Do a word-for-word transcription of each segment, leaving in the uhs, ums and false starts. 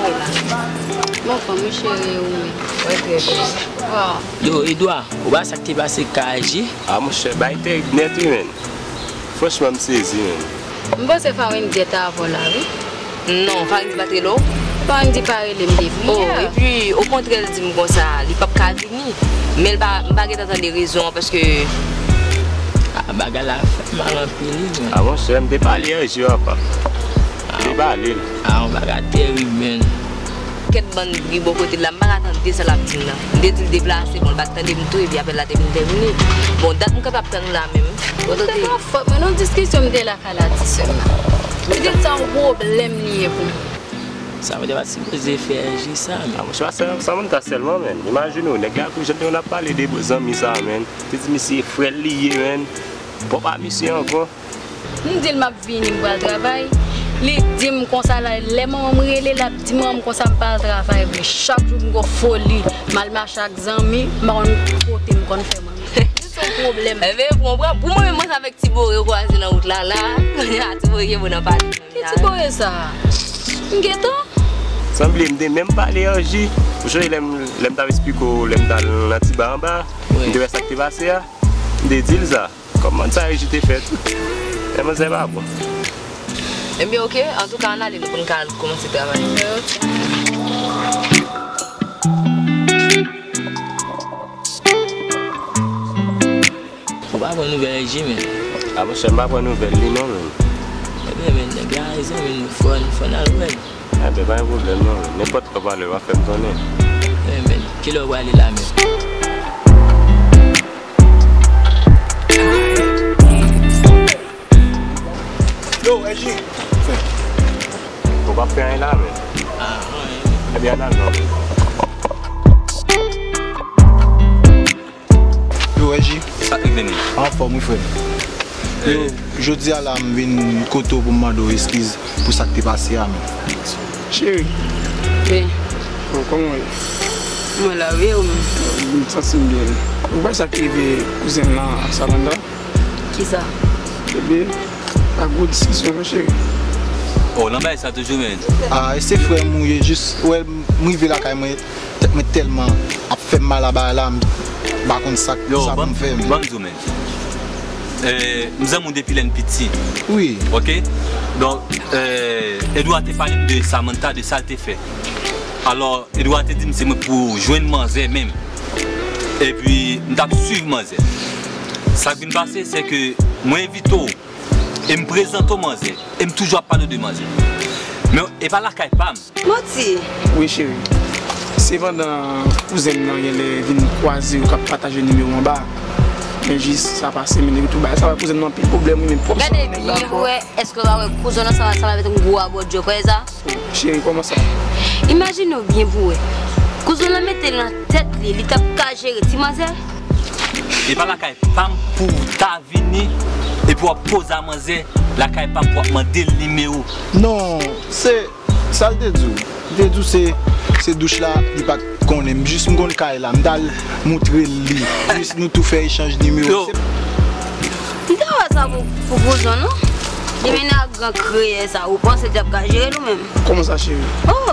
Bon, fanm, mon cheri, ou menm? Mwen trè byen. Bon. Yo, Edouard, ou pa sa k te pase K J? Ah, monchè, bay tèrib nèt, wi, menn. Franchman, m sezi, menn. M panse Fawendy t avè w la, wi. Non, Fawendy pa t rele w? Fawendy pa rele m depi yè. Oh, epi, okontrè, l di m konsa, li p ap ka vini. Men l pa, m pa gentan tande rezon an, paske... Ah, bagay la fè m mal anpil, wi, menn. Ah, monchè, m te pale Anji, papa. M te pale l. Ah, yon bagay tèrib, menn. Kèt bann bri bò kote l la, m pa ka tande sa l ap di m nan. M te di l deplase, bon, l pa t tande m tou, epi apèl la te vin tèmine. Bon, dat m kanpe ap tann ou la menm. Ou tande? Se pa fòt mwen, non, diskisyon m te lakay la di sè m nan. M te di se yon pwoblèm li ye pou mwen. Samantha pa t sipoze fè Anji sa, menn. Ah, monchè, pa sèl-, Samantha sèlman, menn. Imajine w, nèg la kou jan nou ap pale de zanmi sa, menn. Te di misye frè l li ye, menn. Pòp a misye ankò. M di l m ap vini, m pral travay. Li di m konsa la, lè manman m rele, l ap di manman m konsa m pral travay vre. Chak jou m gon foli, m al mache ak zanmi, m pa konn kote m konn fè manmi. Se yon pwoblèm. Enben, pou mwen, pou mwen menm, mwen avèk Ti Bore kwaze nan wout la, la, kounye a Ti Bore gen pou nan pale. Ki Ti Bore sa? M gentan. Sanble m te menm pale Anji. Ou sonje lè m, lè m t ap esplike w, lè m t al nan ti ba anba, m te wè sa k te pase a. M te di l sa. Kòman sa Anji te fèt? Lè manzè pa bon. Ebyen, oke, antouka, ann ale, nou pou n ka al kòmanse travay. Ou pa pran nouvèl Anji, menn? Ah, monchè, m pa pran nouvèl li, non, menn. Ebyen, menn, nèg la, zanmi nou, fò n, fò n al wè l. Enben, pa gen pwoblèm non, nenpòt lè w pale, w a fè m konnen. Enben, kilè w prale la menm? Yo, Anji. Ou p ap fè anyen la menm? Ah, anyen. Ebyen, ann al non. Yo, Anji. Sa k rive menm? Anfòm wi, frè m. Yo, jodi a la, m vin kote w pou m mande w eskiz pou sa k te pase a menm. Cheri. Wi. Bon, kòman w ye? Mwen la, wi, ou menm? M santi m byen. Ou wè sa k rive kouzen m lan ak Samantha? Kisa? Ebyen, pa gwo diskisyon non, cheri. Oh, nan bagay sa toujou, menn. Ah, e se frè m ou ye, jis, wè, m rive lakay mwen, tèt mwen tèlman ap fè m mal a bagay la, m pa konn sa, sa pou m fè menm. Ban m di w, menn. Eh, m zanmi w depi lè n piti. Wi. Oke? Donk, eh, Edouard te pale m de Samantha, de sa l te fè. Alò, Edouard te di m se mwen pou jwenn manzè menm. Epi, m t ap swiv manzè. Sa k vin pase, se ke mwen envite w e m prezante w manzè. E m toujou ap pale w de manzè. Men, e pa lakay pa m. Manti! Wi, cheri. Se pandan kouzen m nan genlè vin kwaze yo k ap pataje nimewo anba. Men jis sa pase, men nèg yo tou bay sa bay kouzen m nan anpil pwoblèm, wi, men pwòp sa nèg la ankò. Gade byen pou wè, èske w pa wè kouzen w nan sa, sa va met yon gwo abòdjò, kwè sa? Cheri, kòman sa? Imajine w byen pou wè. Kouzen w lan mete l nan tèt li, li t ap ka jere ti manzè. E pa lakay pa m pou w ta vini, epi w ap poze a manzè lakay pa m pou w ap mande l nimewo. Non, se sa l te di w. Li te di w se, se douch la, li pa t konnen m. Jis m konn kay la, m t al moutre l li. Jis nou tou fè echanj nimewo. Yo. Se M ta wè sa pou, pou kouzen w non. Li mennen ak gran kreyè sa, ou panse l t ap ka jere l ou menm? Kòman sa, cheri? Oh!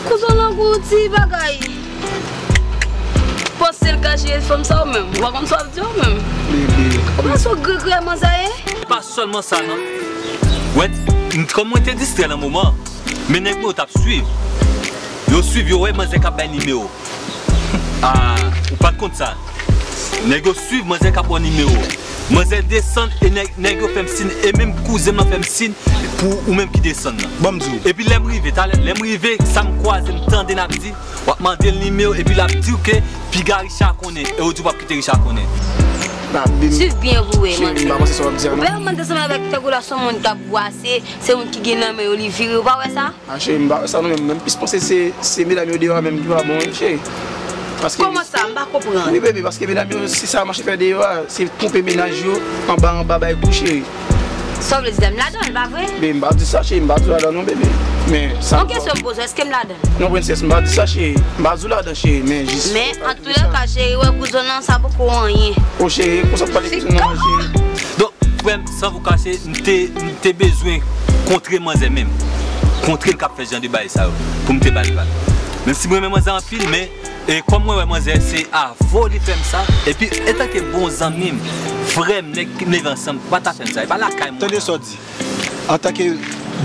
Kouzen w lan gou ti bagay. Panse l ka jere fanm sa ou menm? Ou pa konn sa w ap di ou menm? Bebe. Ou panse w gre gre manzè ye? Se pa sèlman sa non. Wè, m, kòm mwen te distrè nan moman, men nèg mwen yo t ap swiv. Yo swiv, yo wè manzè k ap bay nimewo. Ah, ou pa t konn sa. Nèg yo swiv manzè k ap ba w nimewo. Manzè desann e nèg, nèg yo fè m siy, e menm kouzen m nan fè m siy pou ou menm ki desann nan. Ban m di w. Epi lè m rive, talè, lè m rive, sa m kwaze, m tande n ap di, w ap mande l nimewo, epi l ap di w ke piga Richard konnen, e ou di w p ap kite Richard konnen. Swiv byen pou wè, manzè. Cheri, m pa panse sa w ap di a non. Ou pa wè manzè sanble avèk nèg ou la, se yon moun k ap bwase, se moun ki gen nan men yo, li vire, ou pa wè sa? Ah, cheri, m pa wè sa non, men mwen plis panse se, se medam yo deyò a menm ki pa bon, wi, cheri. Paske... Kòman sa? M pa konprann. Wi, bebe, paske medam yo, se sa yo mache fè deyò a, se twonpe mennaj yo, anba, anba, bay kou, cheri. Sa w vle di la, m ladan l, pa vre? Bebe, m pa di sa, cheri, m pa di w ladan non, bebe. Men sa... Yon kesyon m poze w, èske m ladan l? Non, prensès, m pa di sa, cheri. M pa di w ladan, cheri, men jis... Men, antoulèka, cheri, wè kouzen w lan, sa poko anyen. O, cheri, konsa w pale kouzen w lan, cheri. Donk, frè m, san vou kache, m te, m te bezwen kontre manzè menm. kontre l k ap fè jan de bagay sa yo, pou m te ba l vag. Menm si mwen renmen manzè anpil, men, e, kòm mwen wè manzè se avè w li fè m sa, epi antanke bon zanmi m, frè m, nèg m leve ansanm, pa ta fè m sa, e pa lakay mwen. Tande sa w di. Antanke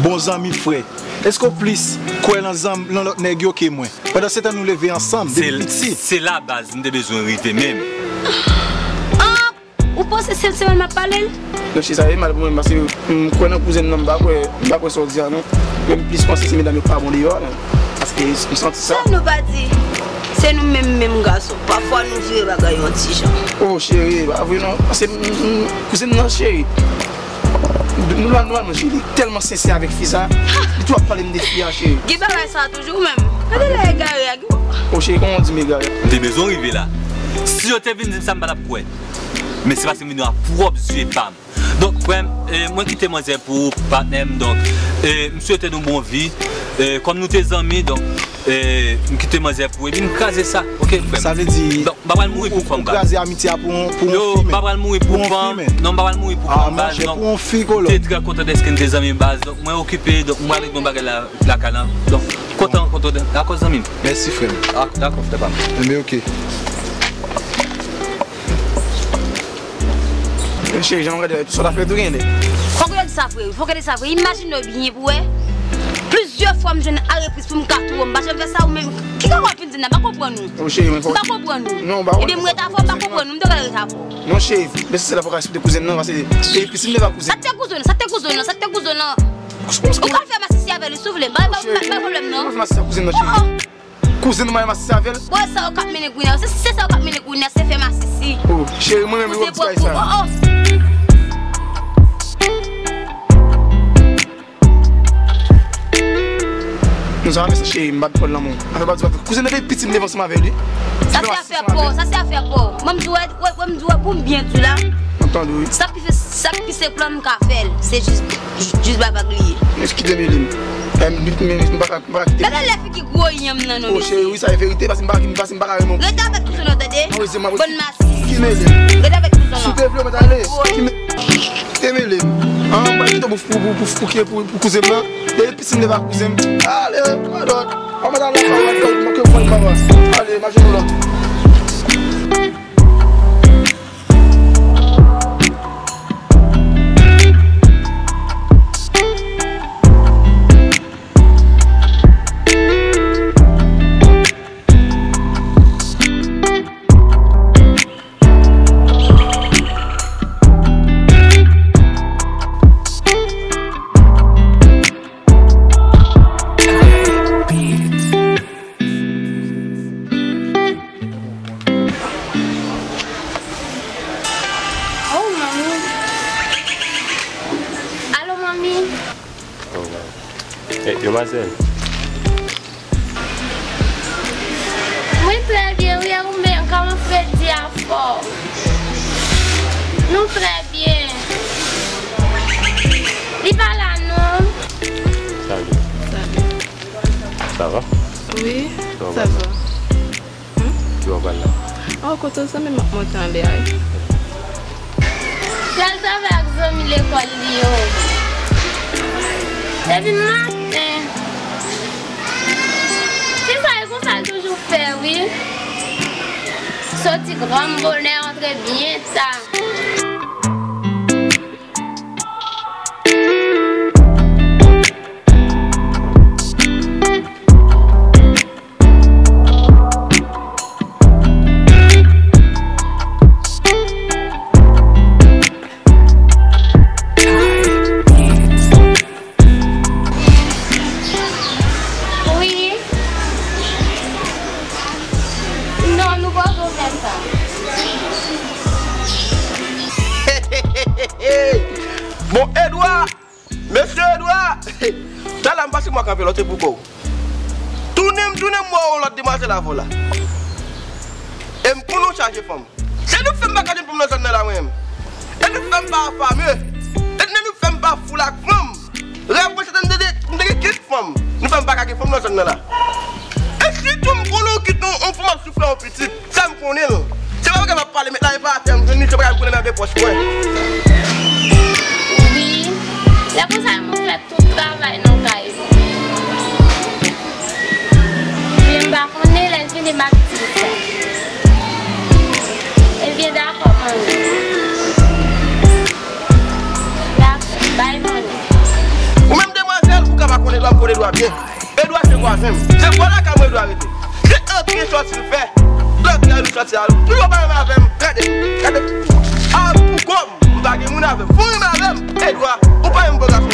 bon zanmi, frè, èske w plis kwè nan zanm, nan lòt nèg yo ke mwen? Pandan se tan nou leve ansanm, depi piti. Se la baz m te bezwen rive menm. Ah! Ou panse se, se mwen m ap pale l? Non, cheri, sa fè mal pou mwen, paske m kwè nan kouzen m nan, m pa kwè, m pa kwè sa w di a, non. Men m plis panse se medam yo k pa bon deyò a, non. Paske m santi sa. Sa nou pa di, se nou menm, menm gason. Pafwa nou vire bagay yon ti jan. Oh, cheri, pa vre, non. Paske m, m, kouzen m nan, cheri. Nou la, nou la, non, cheri, li tèlman sensè avèk fi sa. Li tou ap pale m de fi a, cheri. Gen bagay sa toujou menm. Gade lè egare a, gen. Oh, cheri, kòman w di m egare? M te bezwen rive la. Si yo te vin di m sa, m pa t ap kwè. Men se paske m vin wè ak pwòp zye pa m. Donk, frè m, e, mwen kite manzè pou ou, patnè m. Donk, e, m swete nou bon vi. E, kòm nou te zanmi, donk, e, m kite manzè pou ou. Epi m kraze sa, oke, frè m? Sa vle di, donk, m pa pral mouri pou fanm, baz. Ou kraze amitye a pou yon, pou yon fimen. Yo, m pa pral mouri pou fanm. Non, m pa pral mouri pou fanm, baz. Donk, m te trè kontan dèske n te zanmi, baz. Donk, mwen okipe, donk, m pral regle yon bagay la, lakay la. Donk, kontan, kontan, dakò, zanmi m? Mèsi, frè m. Ah, dakò, frè pa m. Enben, oke. Cheri, jan w gade, sa w ta fè tou gen de. Fòk w gade sa vre, wi. Fòk w gade sa vre. Imajine w byen pou w wè. Plizyè fwa m jwenn a repriz pou m ka touye w. M pa janm fè sa ou menm. Ki kòman w ap vin di m nan? M pa konprann ou. Oh, cheri, men fòk. M pa konprann ou. Non, m pa konprann. Ebyen, m ret avè w, m pa konprann ou. M te ka ret avè w. Non, cheri, men se la fòk w ka respekte kouzen m nan, paske se pitit m te pa kouzen. Sa k te kouzen w? Sa k te kouzen w? Sa k te kouzen w? Ou ka fè masisi avè li, si w vle. M pa, pa, pa, pa pwoblèm, non. Ou ka fè masisi ak kouzen m nan, cheri. Oh, oh. Kouzen nou mare masisi avè l. Wè sa yo k ap mennen kounye a. Se, se sa yo k ap mennen kounye a, se fè masisi. Oh, cheri, mwen menm, yo ap di bagay sa. Oh, oh. Non, sa pa fè sans, cheri, m pa t pran l nan men w. Afè pa di, kouzen nan depi piti m leve ansanm avè li. Sa se afè pa w, sa se afè pa w. Mwen m di w, wè, wè, m di w, wè, pou m byen di w la. M ap tande w, wi. Sa k pi, sa k pi senp lan, m ka fè l. Se jis, jis bay vag li ye. Mèsi, kite mele m. M, m, m, m pa ka, m pa ka kite. Gade lè figi gwo yanm nan non, mesye. Oh, cheri, wi, sa e verite, paske m pa, paske m pa ka renmen w. Rete avèk kouzen w, tande? Mwen rete, mwen rete. Bann masisi. Ki mele m? Rete avèk kouzen w. Si w te vle, mwen t ale. Ki me-, kite mele m. Ah, m pa kite w pou, pou, pou, pou, pou, pou, pou kouzen m nan. Depi piti m te pa kouzen m. Ale, pa dòt. Anba nan lakay, mwen ke mwen, mwen. Ale, mache nou la. Oh, manmi. Alo, manmi. Oh, wow. Eh, demwazèl. Mwen trè byen, wi, e ou menm, kòman fredi a fè w? Nou trè byen. Li pa la, non. Salut. Salut. Ça va? Oui, ça va. Hmm? Ki w ap pral la? Oh, kote w sanble m ap monte anlè a, wi. Pral travay ak zanmi lekòl li yo. Depi maten. Fi sa, e konsa l toujou fè, wi. Soti gran bonè, antre byen ta. Wi. Non, nou poko fè sa. Bon, Edouard! Mesye Edouard! Talè m pase mwa kanpe lòt se pou kò w. Tounen m, tounen m wè yon lòt demwazèl avè w la. E m konnen w chaje fanm. Se nou k fè m pa ka jwenn fanm nan zòn nan la, mwen menm. E nou k fè m pa afame. E nou k fè m pa foul ak fanm. Rèv mwen se te m te, te, m te gen kèk fanm. Nou fè m pa ka gen fanm nan zòn nan la. E sitou m konnen w kite yon, yon fanm ap soufle yon pitit. Sa m konnen l. Se pa bagay m ap pale, met la, e pa atè m jwenn li, se bagay m konnen nan de pòch mwen. Wi. Lè konsa, m fè tout travay nan kay. M ap di l sa. Ebyen, dakò, manmi. Dakò, bay manmi. Ou menm demwazèl, ou ka pa konn Edwa, m konn Edwa byen. Edwa se vwazen m. Se vwala ka mwen Edwa rete. Se antre sòti l fè. Antre al sòti al. Pou yo pa menm avè m. Gade, gade. A, pou kòm, m pa gen moun avè m. Pou menm avè m, Edwa, ou pa menm bò gason.